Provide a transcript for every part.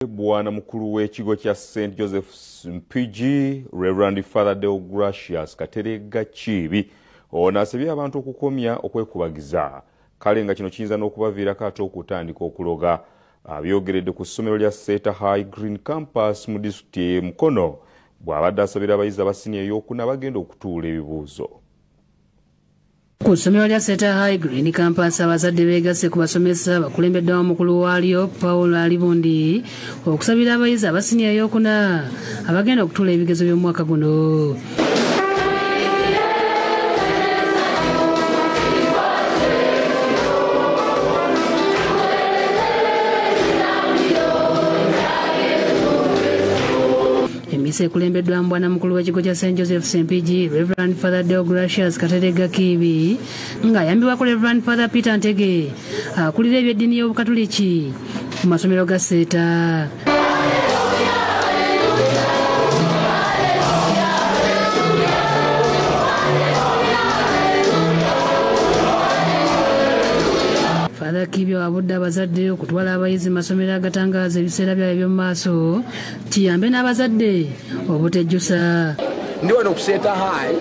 Bwana mukulu w'ekigo kya St. Joseph Mpigi, Reverend Father Deogratias Kateregga Kiibi, ono asabye abantu okukomya okwekubagiza, kale nga kino kiyinza n'okubaviirako ate okutandika okuloga. Abyogeredde ku ssomero lya Seeta High Green Campus mu disitulikiti y'e Mukono bw'abadde asabira abayizi aba siniya ey'okuna bagenda okutuula ebibuuzo. Ku ssomero lya Seeta High Green Campus abazadde beegasse ku basomesa bakulembeddwa omukulu waalyo Paul Alibundi okusabira abayizi aba siniya ey'okuna abagenda okutuula ebigezo by'omwaka guno. Emmisa ekulembeddwa bwana mukulu w'ekigo kya St. Joseph Mpigi, Reverend Father Deogratias Kateregga Kiibi, ng'ayambibwako Reverend Father Peter Ntege akulira eby'eddiini y'Obukatuliki mu masomero ga Seeta. Father Kiibi awabudde abazadde okutwala abayizi mu masomero agatangaaza ebiseera byabwe eby'omu maaso kiyambe n'abazadde obutejjusa. Ndi wano ku Seeta High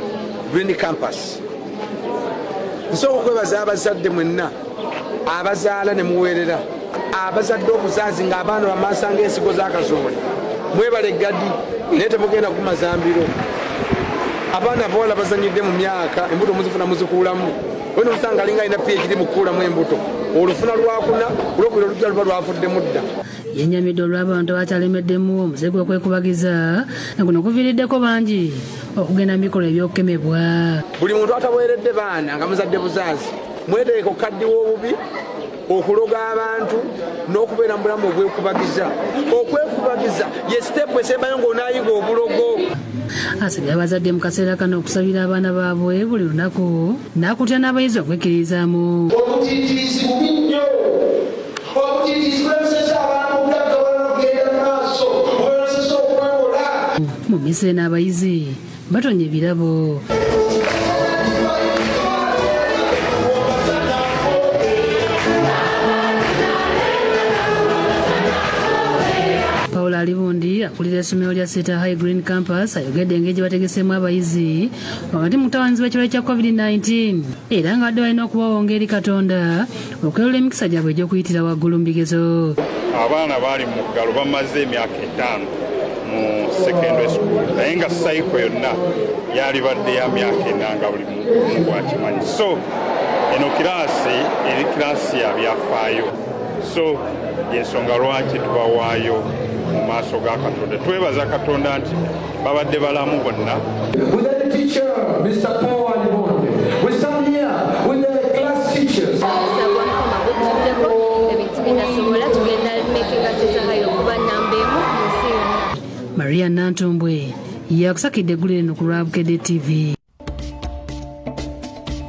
Green Campus. Nsooka okwebaza abazadde mwenna abazaala ne muweerera, abazadde obuzaazi ng'abaana bamasa ng'ensigo z'akasooli. Mwebale gadi naye temugenda kumaza mbiro. Abaana abawala bazanyidde mu myaka, embuto muzifuna muzikuulamu. Weno osanga alinga alina PhD mu kukuulamu embuto, olufuna lwakuna olwokubiri olujja luba lwavuddemu dda. Yennyamidde olw'abantu abakyalemeddemu omuze gw'okwekubagiza nga guno guviiriddeko bangi okugenda mu bikolwa eby'okukemebwa. Buli muntu ataweeredde baana nga muzadde buzaazi, mweteeke okukaddiwa obubi, okuloga abantu n'okubeera mu bulamu obwekubagiza. Okwekubagiza ye siteepu esembayo ng'onaayiga obulogo. Asabye abazadde mu kaseera kano okusabira abaana baabwe buli lunaku n'akutya n'abayizi okwekkiririzaamu. Obutiitiizi bubi nnyo. Obutiitiizi bulemesezza abantu okugagawala n'okugenda mu maaso, bulemesezza okwewola. Mu mmisa eno abayizi batonye ebirabo. Paul Alibundi akulira essomero lya Seeta High Green Campus ayogedde engeri gye bategeseemu abayizi wakati mu kutawaanyizibwa ekirwadde kya COVID-19 era nga badde balina okubawonga eri Katonda okwerula emikisa gyabwe egy'okuyitira waggulu mu bigezo. Abaana baali mu muggalo bamaze emyaka 5 mu secondary school, naye nga cycle yonna yalibadde ya myaka 4 nga buli muntu bw'akimanyi. So eno kiraasi eri kiraasi ya byafaayo, so y'ensonga lwaki tubawaayo mu maaso ga Katonda. Twebaza Katonda nti babadde balamu bonna. With the teacher, Mr. Paul Alibundi. We stand here with the class teachers. Maria Nantombwe yakusakidde eggulire eno ku lwa Bukedde TV.